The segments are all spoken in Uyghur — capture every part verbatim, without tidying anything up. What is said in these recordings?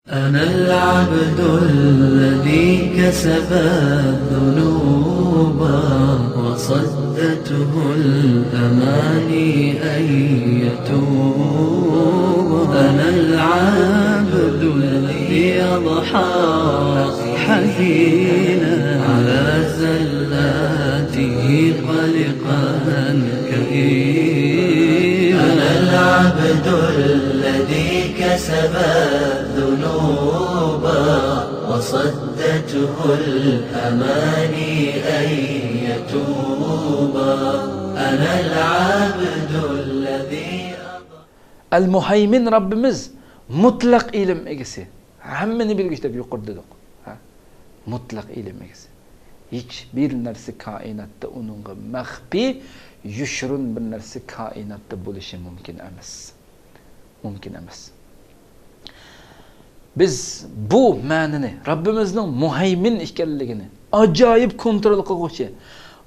أنا العبد الذي كسب الذنوب وصدته الأماني أن يتوب. أنا العبد الذي أضحى حزينا على زلاته قلقا كئيبا. أنا العبد الذي كسب الذنوب وصدته الأماني أن يتوب. أنا العبد الذي. ئەل مۇھەيمىن رەببىمىز مۇتلەق ئىلىم ئىگىسى، ھەممىنى بىلگۈچى دەپ يۇقىرىدا دېدۇق. ھە؟ مۇتلەق ئىلىم ئىگىسى. ھېچبىر نەرسە كائىناتتا ئۇنىڭغا مەخپىي، يوشۇرۇن بىر نەرسە كائىناتتا بولۇشى مۇمكىن ئەمەس. مۇمكىن ئەمەس. بىز بۇ مەنىنى، رەببىمىزنىڭ مۇھەيمىن ئىكەنلىكىنى، ئاجايىپ كونترول قىلغۇچى،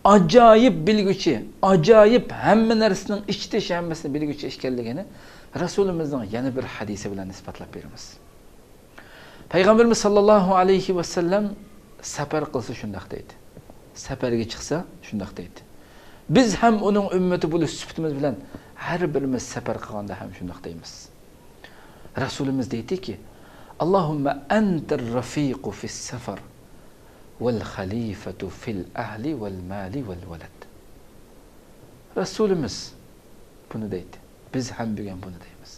ئاجايىپ بىلگۈچى، ئاجايىپ ھەممە نەرسىنىڭ ئىچىدە ھەممىسىنى بىلگۈچى ئىكەنلىكىنى رەسۇلىمىزنىڭ يەنە بىر ھەدىسى بىلەن ئىسپاتلاپ بېرىمىز. پەيغەمبىرىمىز ساللاللاھۇ ئەلەيھى ۋەسەللەم سەپەر قىلسا شۇنداق دەيدۇ. سەپەرگە چىقسا شۇنداق دەيدۇ. بىز ھەم ئۇنىڭ ئۈممىتى بولۇش سۈپىتىمىز بىلەن ھەر بىرىمىز سەپەر قىلغاندا ھەم شۇنداق دەيمىز. رەسۇلىمىز دەيدىكى، اللهم أنت الرفيق في السفر والخليفة في الأهل والمال والولد. رەسۇلىمىز بۇنى دەيدۇ. بىز ھەم بۈگۈن بۇنى دەيمىز.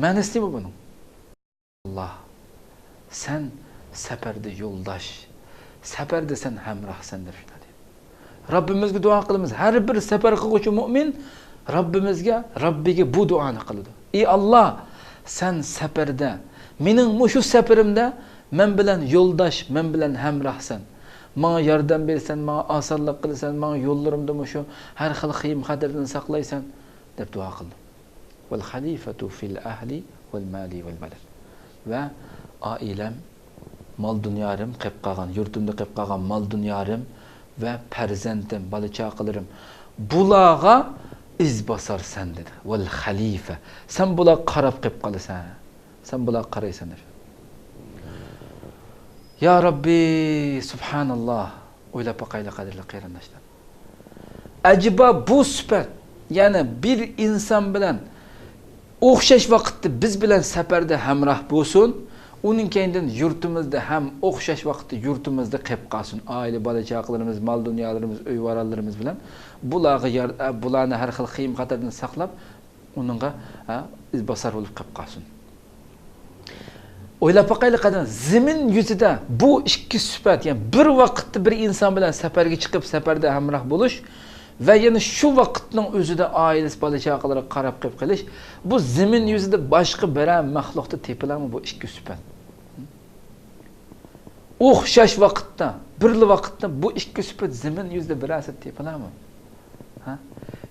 مەنىسى نېمە بۇنىڭ؟ ئاللا، سەن سەپەردە يولداش، سەپەردە سەن ھەمراھسەن دەپ شۇنداق دەيدۇ. رەببىمىزگە دۇئا قىلىمىز. ھەر بىر سەپەر قىلغۇچى مۇئمىن رەببىمىزگە، رەببىگە بۇ دۇئانى قىلىدۇ. ئى ئاللا، سەن سەپەردە، مېنىڭ مۇشۇ سەپىرىمدە مەن بىلەن يولداش، مەن بىلەن ھەمراھسەن. ماڭا ياردەم بېرىسەن، ماڭا ئاسانلىق قىلىسەن، ماڭا يوللىرىمدا مۇشۇ ھەر خىل خېيىم-خەتەردىن ساقلايسەن، دەپ دۇئا قىلدى. والخليفة في الأهل والمال والولد. ۋە ئائىلەم، مال-دۇنيالىرىم، قېلىپ قالغان، يۇرتۇمدا قېلىپ قالغان مال-دۇنيالىرىم ۋە پەرزەنتىم، بالا-چاقىلىرىم، بۇلارغا ئىزباسار سەن دېدى. والخليفة، سەن بۇلارغا قاراپ قېلىپ قالىسەن، سەن بۇلارغا قارايسەن دەپ. يا رەببى، سۇبھاناللا، ئويلاپ باقايلى، قەدىرلىك قېرىنداشلار. ئەجەبا بۇ سۈپەت، يەنى بىر ئىنسان بىلەن ئوخشاش ۋاقىتتا بىز بىلەن سەپەردە ھەمراھ بولسۇن، ئۇنىڭ كەينىدىن يۇرتىمىزدا ھەم ئوخشاش ۋاقىتتا يۇرتىمىزدا قېلىپ قالسۇن. ئائىلە، بالا-چاقىلىرىمىز، مال-دۇنيالىرىمىز، ئۆي-ۋارانلىرىمىز بىلەن بۇلارغا يار-، بۇلارنى ھەر خىل خېيىم-خەتەردىن ساقلاپ، ئۇنىڭغا، ھە، ئىزباسار بولۇپ قېلىپ قالسۇن. ئويلاپ باقايلى قېنى، زېمىن يۈزىدە بۇ ئىككى سۈپەت، يەنى بىر ۋاقىتتا بىر ئىنسان بىلەن سەپەرگە چىقىپ، سەپەردە ھەمراھ بولۇش ۋە يەنە شۇ ۋاقىتنىڭ ئۆزىدە ئائىلىسى، بالا-چاقىلىرىغا قاراپ قېلىپ قېلىش، بۇ زېمىن يۈزىدە باشقا بىرەر مەخلۇقتا تېپىلارمۇ بۇ ئىككى سۈپەت؟ ئوخشاش ۋاقىتتا، بىرلا ۋاقىتتا بۇ ئىككى سۈپەت زېمىن يۈزىدە بىرەرسى تېپىلارمۇ؟ ھە؟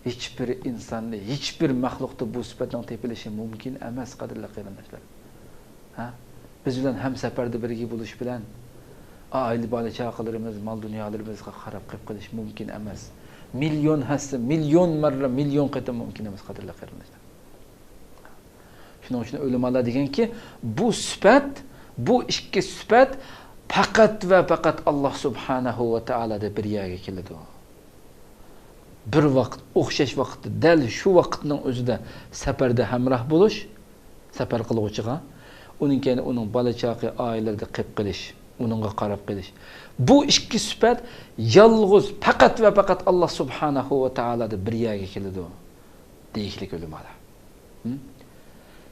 ھېچبىر ئىنساندا، ھېچبىر مەخلۇقتا بۇ سۈپەتنىڭ تېپىلىشى مۇمكىن ئەمەس، قەدىرلىك قېرىنداشلار. ھە؟ بىز بىلەن ھەمسەپەردە بىرگە بولۇش بىلەن، ئائىلە، بالا-چاقىلىرىمىز، مال-دۇنيالىرىمىزغا قاراپ قېلىپ قېلىش مۇمكىن ئەمەس. مىليون ھەسسە، مىليون مەررە، مىليون قېتىم مۇمكىن ئەمەس، قەدىرلىك قېرىنداشلار. شۇنىڭ ئۈچۈن ئۆلىمالار دېگەنكى، بۇ سۈپەت، بۇ ئىككى سۈپەت پەقەت ۋە پەقەت ئاللا سۇبھانەھۇ ۋە تائالادا بىر يەرگە كېلىدۇ. بىر ۋاقىت، ئوخشاش ۋاقىتتا، دەل شۇ ۋاقىتنىڭ ئۆزىدە سەپەردە ھەمراھ بولۇش، سەپەر قىلغۇچىغا، ئۇنىڭ كەينىدە ئۇنىڭ بالا-چاقا، ئائىلىلىرىدە قېلىپ قېلىش، ئۇنىڭغا قاراپ قېلىش. بۇ ئىككى سۈپەت يالغۇز، پەقەت ۋە پەقەت ئاللا سۇبھانەھۇ ۋە تائالادا بىر يەرگە كېلىدۇ دېيىشلىك ئۆلىمالار. ھىم؟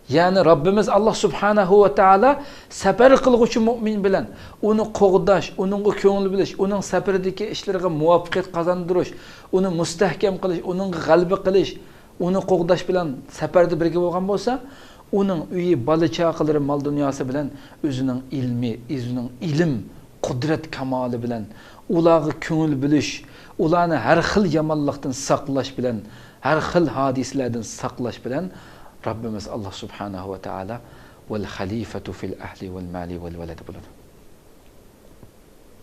يەنى رەببىمىز ئاللا سۇبھانەھۇ ۋە تائالا سەپەر قىلغۇچى مۇئمىن بىلەن ئۇنى قوغداش، ئۇنىڭغا كۆڭۈل بۆلۈش، ئۇنىڭ سەپىرىدىكى ئىشلىرىغا مۇۋەپپەقىيەت قازاندۇرۇش، ئۇنى مۇستەھكەم قىلىش، ئۇنىڭغا غەلىبە قىلىش، ئۇنى قوغداش بىلەن سەپەردە بىرگە بولغان بولسا، ئۇنىڭ ئۆيى، بالا-چاقىلىرى، مال-دۇنياسى بىلەن ئۆزىنىڭ ئىلمى، ئۆزىنىڭ ئىلىم، قۇدرەت كامالى بىلەن، ئۇلارغا كۆڭۈل بۆلۈش، ئۇلارنى ھەر خىل يامانلىقتىن ساقلاش بىلەن، ھەر خىل ھادىسىلەردىن ساقلاش بىلەن رەببىمىز ئاللا سۇبھانەھۇ ۋە تائالا ۋەل خەلىفەتۇ فىل ئەھلى ۋەل مالى ۋەل ۋەلەد بولىدۇ.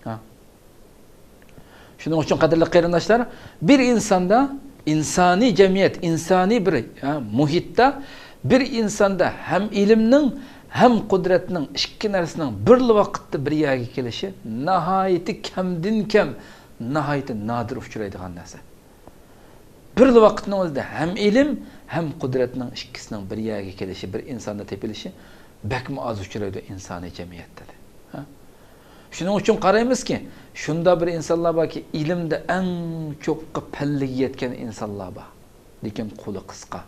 ھە؟ شۇنىڭ ئۈچۈن، قەدىرلىك قېرىنداشلار، بىر ئىنساندا، ئىنسانىي جەمئىيەت، ئىنسانىي بىر، ھە، مۇھىتتا بىر ئىنساندا ھەم ئىلىمنىڭ، ھەم قۇدرەتنىڭ ئىككى نەرسىنىڭ بىرلا ۋاقىتتا بىر يەرگە كېلىشى ناھايىتى كەمدىن كەم، ناھايىتى نادىر ئۇچرايدىغان نەرسە. بىرلا ۋاقىتنىڭ ئۆزىدە ھەم ئىلىم، ھەم قۇدرەتنىڭ ئىككىسىنىڭ بىر يەرگە كېلىشى، بىر ئىنساندا تېپىلىشى بەكمۇ ئاز ئۇچرايدۇ ئىنسانىي جەمئىيەتتە، دېدى. ھە؟ شۇنىڭ ئۈچۈن قارايمىزكى، شۇنداق بىر ئىنسانلار باركى، ئىلىمدە ئەڭ چوققا پەللىگە يەتكەن ئىنسانلار بار. لېكىن قولى قىسقا.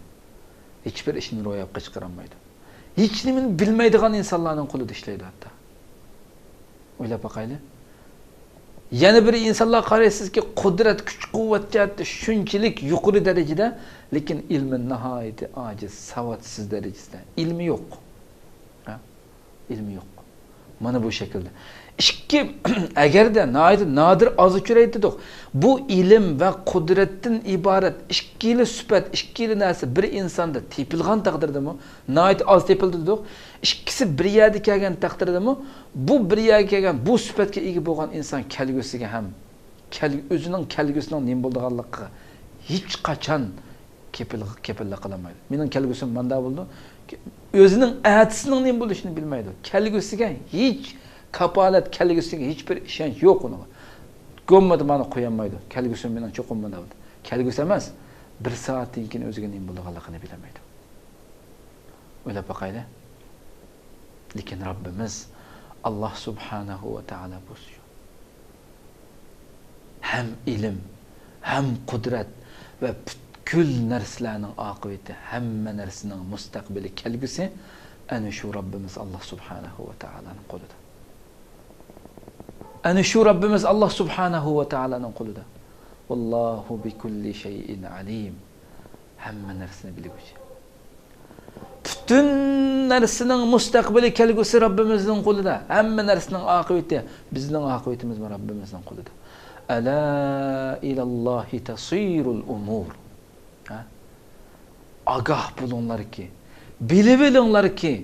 ھېچبىر ئىشنى روياپقا چىقىرالمايدۇ. ھېچ نېمىنى بىلمەيدىغان ئىنسانلارنىڭ قولىدا ئىشلەيدۇ ھەتتا. ئويلاپ باقايلى. يەنە بىر ئىنسانلارغا قارايسىزكى، قۇدرەت، كۈچ-قۇۋۋەت جەھەتتە شۇنچىلىك يۇقىرى دەرىجىدە، لېكىن ئىلمى ناھايىتى ئاجىز، ساۋاتسىز دەرىجىسىدە. ئىلمى يوق. ھە؟ ئىلمى يوق. مانا بۇ شەكىلدە. ئىككى، ئەگەردە ناھايىتى نادىر ئاز ئۇچرايدۇ دېدۇق. بۇ ئىلىم ۋە قۇدرەتتىن ئىبارەت ئىككىلا سۈپەت، ئىككىلا نەرسە بىر ئىنساندا تېپىلغان تەقدىردىمۇ، ناھايىتى ئاز تېپىلىدۇ دېدۇق. ئىككىسى بىر يەردە كەلگەن تەقدىردىمۇ، بۇ بىر يەرگە كەلگەن، بۇ سۈپەتكە ئىگە بولغان ئىنسان كەلگۈسىگە ھەم كەل-، ئۆزىنىڭ كەلگۈسىنىڭ نېمە بولىدىغانلىقىغا ھېچقاچان كېپىل-، كېپىللىق قىلالمايدۇ. مېنىڭ كەلگۈسۈم مانداق بولىدۇ. ئۆزىنىڭ ئەتىسىنىڭ نېمە بولۇشىنى بىلمەيدۇ. كەلگۈسىگە ھېچ كاپالەت، كەلگۈسىگە ھېچبىر ئىشەنچ يوق ئۇنىڭ. گوممىدى مانا قويالمايدۇ. كەلگۈسۈم مېنىڭ چوقۇم مانداق بولىدۇ. كەلگۈسى ئەمەس، بىر سائەتتىن كېيىن ئۆزىگە نېمە بولىدىغانلىقىنى بىلەلمەيدۇ. ئويلاپ باقايلى. لېكىن رەببىمىز ئاللا سۇبھانەھۇ ۋە تائالا بۇ شۇ. ھەم ئىلىم، ھەم قۇدرەت ۋە پۈتكۈل نەرسىلەرنىڭ ئاقىۋىتى، ھەممە نەرسىنىڭ مۇستەقبىلى، كەلگۈسى ئەنە شۇ رەببىمىز ئاللا سۇبھانەھۇ ۋە تائالانىڭ قولىدا. ئەنە شۇ رەببىمىز ئاللا سۇبھانەھۇ ۋە تائالانىڭ قولىدا. ۋاللاھۇ بىكۇللى شەيئىن ئەلىم. ھەممە نەرسىنى بىلگۈچى. پۈتۈن نەرسىنىڭ مۇستەقبىلى، كەلگۈسى رەببىمىزنىڭ قولىدا. ھەممە نەرسىنىڭ ئاقىۋىتى، بىزنىڭ ئاقىۋىتىمىزمۇ رەببىمىزنىڭ قولىدا. ئەلا ئىلاللاھى تەسىرۇل ئۇمۇر. ھە؟ ئاگاھ بولۇڭلاركى، بىلىۋېلىڭلاركى،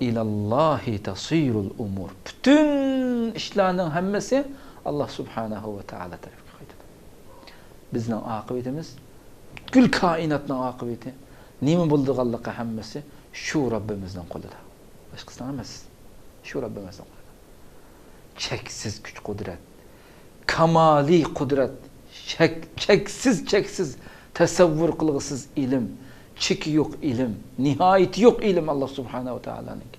ئىلاللاھى تەسىرۇل ئۇمۇر. پۈتۈن ئىشلارنىڭ ھەممىسى ئاللا سۇبھانەھۇ ۋە تائالا تەرەپكە قايتىدۇ. بىزنىڭ ئاقىۋىتىمىز، پۈتكۈل كائىناتنىڭ ئاقىۋىتى، نېمە بولىدىغانلىقى ھەممىسى شۇ رەببىمىزنىڭ قولىدا. باشقىسىنىڭ ئەمەس. شۇ رەببىمىزنىڭ قولىدا. چەكسىز كۈچ-قۇدرەت، كامالىي قۇدرەت، چەك-، چەكسىز، چەكسىز تەسەۋۋۇر قىلغۇسىز ئىلىم، چېكى يوق ئىلىم، نىھايىتى يوق ئىلىم ئاللا سۇبھانەھۇ ۋە تائالانىڭكى.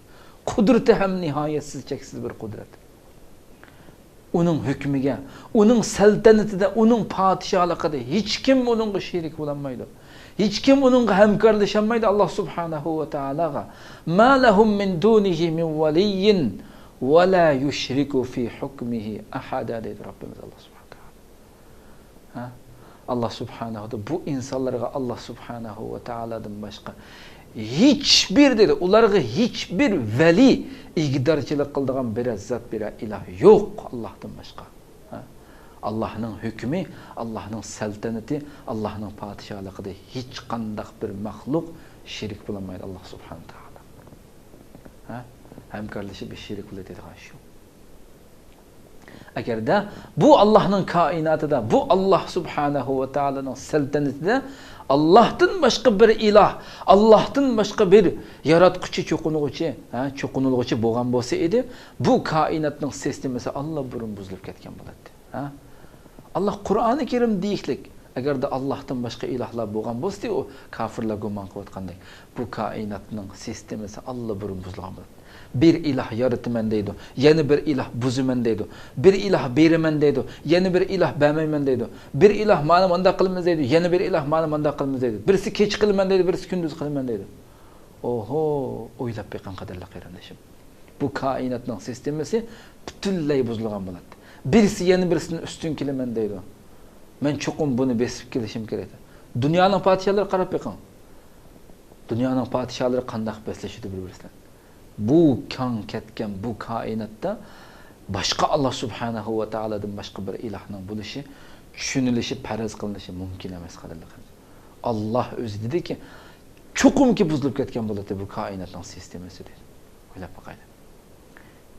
قۇدرىتى ھەم نىھايەتسىز، چەكسىز بىر قۇدرەت. ئۇنىڭ ھۆكمىگە، ئۇنىڭ سەلتەنىتىدە، ئۇنىڭ پادىشاھلىقىدا ھېچكىم ئۇنىڭغا شېرىك بولالمايدۇ. ھېچكىم ئۇنىڭغا ھەمكارلىشالمايدۇ، ئاللا سۇبھانەھۇ ۋە تائالاغا. ما لەھۇم مىن دۇنىھى مىن ۋەلىييىن ۋە لا يۇشرىكۇ فى ھۇكمىھى ئەھەدا، دەيدۇ رەببىمىز ئاللا سۇبھانەھۇ ۋە تائالا. ھە؟ ئاللا سۇبھانەھۇ ۋە تائالا بۇ ئىنسانلارغا ئاللا سۇبھانەھۇ ۋە تائالادىن باشقا ھېچبىر، دېدى، ئۇلارغا ھېچبىر ۋەلىي، ئىگىدارچىلىق قىلىدىغان بىرەر زات، بىرەر ئىلاھ يوق ئاللاھتىن باشقا. ھە؟ ئاللاھنىڭ ھۆكمى، ئاللاھنىڭ سەلتەنىتى، ئاللاھنىڭ پادىشاھلىقىدا ھېچقانداق بىر مەخلۇق شېرىك بولالمايدۇ ئاللا سۇبھانەھۇ ۋە تائالا. ھە؟ ھەمكارلىشىپ بىر شېرىك بولىدىغان ئىش يوق. ئەگەردە بۇ ئاللاھنىڭ كائىناتىدا، بۇ ئاللاھ سۇبھانەھۇ ۋە تائالانىڭ سەلتەنىتىدە ئاللاھتىن باشقا بىر ئىلاھ، ئاللاھتىن باشقا بىر ياراتقۇچى، چوقۇنغۇچى، ھە، چوقۇنۇلغۇچى بولغان بولسا ئىدى، بۇ كائىناتنىڭ سىستېمىسى ئاللىبۇرۇن بۇزۇلۇپ كەتكەن بولاتتى. ھە؟ ئاللاھ قۇرئانى كەرىم دېيىشلىك، ئەگەردە ئاللاھتىن باشقا ئىلاھلار بولغان بولسىدى، ئۇ كاپىرلار گۇمان قىلىۋاتقاندەك، بۇ كائىناتنىڭ سىستېمىسى ئاللىبۇرۇن بۇزۇلغان بولاتتى. بىر ئىلاھ يارىتىمەن دەيدۇ، يەنە بىر ئىلاھ بۇزىمەن دەيدۇ، بىر ئىلاھ بېرىمەن دەيدۇ، يەنە بىر ئىلاھ بەرمەيمەن دەيدۇ، بىر ئىلاھ مانا مانداق قىلىمىز دەيدۇ، يەنە بىر ئىلاھ مانا مانداق قىلىمىز دەيدۇ، بىرسى كېچە قىلىمەن دەيدۇ، بىرسى كۈندۈز قىلىمەن دەيدۇ. ئوھو، ئويلاپ بېقىڭ، قەدىرلىك قېرىندىشىم. بۇ كائىناتنىڭ سىستېمىسى پۈتۈنلەي بۇزۇلغان بولاتتى. بىرسى يەنە بىرسىدىن ئۈستۈن كېلىمەن دەيدۇ. مەن چوقۇم بۇنى بېسىپ كېلىشىم كېرەك. دۇنيانىڭ پادىشاھلىرىغا قاراپ بېقىڭ. دۇنيانىڭ پادىشاھلىرى قانداق بەسلىشىدۇ بىر-بىرسى بىلەن. بۇ كەڭ كەتكەن بۇ كائىناتتا باشقا ئاللا سۇبھانەھۇ ۋە تائالادىن باشقا بىر ئىلاھنىڭ بولۇشى، چۈشىنىلىشى، پەرەز قىلىنىشى مۇمكىن ئەمەس، قەدىرلىك قېرىندىشىم. ئاللا ئۆزى دېدىكى، چوقۇمكى بۇزۇلۇپ كەتكەن بولاتتى بۇ كائىناتنىڭ سىستېمىسى، دېدى. ئويلاپ باقايلى.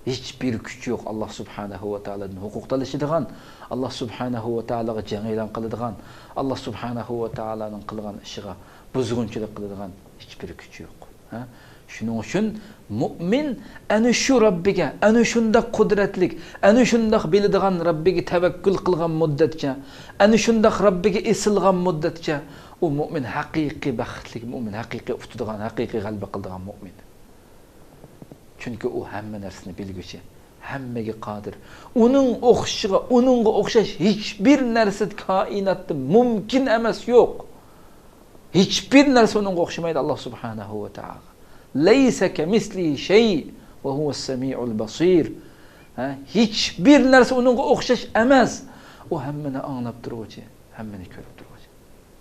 ھېچبىر كۈچ يوق ئاللا سۇبھانەھۇ ۋە تائالادىن ھوقۇق تالىشىدىغان، ئاللا سۇبھانەھۇ ۋە تائالاغا جەڭ ئېلان قىلىدىغان، ئاللا سۇبھانەھۇ ۋە تائالانىڭ قىلغان ئىشىغا بۇزغۇنچىلىق قىلىدىغان ھېچبىر كۈچ يوق. ھە؟ شۇنىڭ ئۈچۈن مۇئمىن ئەنە شۇ رەببىگە، ئەنە شۇنداق قۇدرەتلىك، ئەنە شۇنداق بىلىدىغان رەببىگە تەۋەككۈل قىلغان مۇددەتچە، ئەنە شۇنداق رەببىگە ئېسىلغان مۇددەتچە، ئۇ مۇئمىن ھەقىقىي بەختلىك مۇئمىن، ھەقىقىي ئۇتىدىغان، ھەقىقىي غەلىبە قىلىدىغان مۇئمىن. چۈنكى ئۇ ھەممە نەرسىنى بىلگۈچى، ھەممىگە قادىر. ئۇنىڭ ئوخشىشىغا، ئۇنىڭغا ئوخشاش ھېچبىر نەرسە كائىناتتا مۇمكىن ئەمەس، يوق. ھېچبىر نەرسە ئۇنىڭغا ئوخشىمايدۇ، ئاللا سۇبھانەھۇ ۋە تائالا. لەيسە كەمىسلىھى شەي ۋە ھۇۋەس سەمىئۇل بەسىر. ھە، ھېچبىر نەرسە ئۇنىڭغا ئوخشاش ئەمەس. ئۇ ھەممىنى ئاڭلاپ تۇرغۇچى، ھەممىنى كۆرۈپ تۇرغۇچى.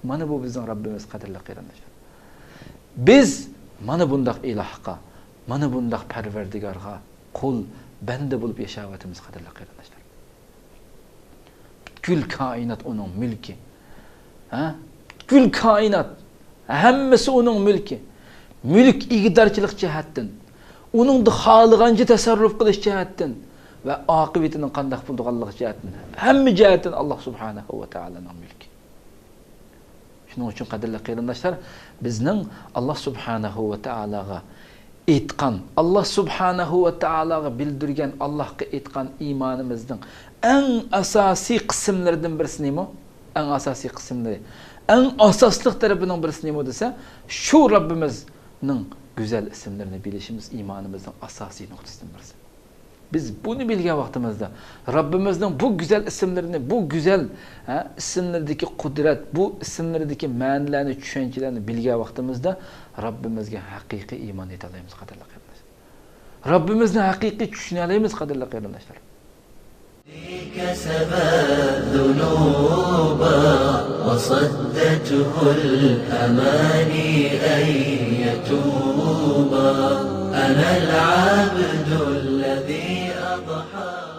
مانا بۇ بىزنىڭ رەببىمىز، قەدىرلىك قېرىنداشلار. بىز مانا بۇنداق ئىلاھقا، مانا بۇنداق پەرۋەردىگارغا قۇل، بەندە بولۇپ ياشاۋاتىمىز، قەدىرلىك قېرىنداشلار. پۈتكۈل كائىنات ئۇنىڭ مۈلكى. ھە؟ پۈتكۈل كائىنات، ھەممىسى ئۇنىڭ مۈلكى. مۈلۈك ئىگىدارچىلىق جەھەتتىن، ئۇنىڭدا خالىغانچە تەسەررۇپ قىلىش جەھەتتىن ۋە ئاقىۋىتىنىڭ قانداق بولىدىغانلىقى جەھەتتىن، ھەممە جەھەتتىن ئاللا سۇبھانەھۇ ۋە تائالانىڭ مۈلكى. شۇنىڭ ئۈچۈن، قەدىرلىك قېرىنداشلار، بىزنىڭ ئاللا سۇبھانەھۇ ۋە تائالاغا ئېيتقان، ئاللا سۇبھانەھۇ ۋە تائالاغا بىلدۈرگەن، ئاللاھقا ئېيتقان ئىمانىمىزنىڭ ئەڭ ئاساسىي قىسىملىرىدىن بىرسى نېمە؟ ئەڭ ئاساسىي قىسىملىرى، ئەڭ ئاساسلىق تەرىپىنىڭ بىرسى نېمە دېسە، شۇ رەببىمىزنىڭ گۈزەل ئىسىملىرىنى بىلىشىمىز ئىمانىمىزنىڭ ئاساسىي نۇقتىسىدىن بىرسى. بىز بۇنى بىلگەن ۋاقتىمىزدا، رەببىمىزنىڭ بۇ گۈزەل ئىسىملىرىنى، بۇ گۈزەل، ھە، ئىسىملىرىدىكى قۇدرەت، بۇ ئىسىملىرىدىكى مەنىلەرنى، چۈشەنچىلەرنى بىلگەن ۋاقتىمىزدا، رەببىمىزگە ھەقىقىي ئىمان ئېيتالايمىز، قەدىرلىك قېرىنداشلار. رەببىمىزنى ھەقىقىي چۈشىنەلەيمىز، قەدىرلىك قېرىنداشلار. كسب الذنوب وصدته الأماني أن يتوب. أنا العبد الذي أضحى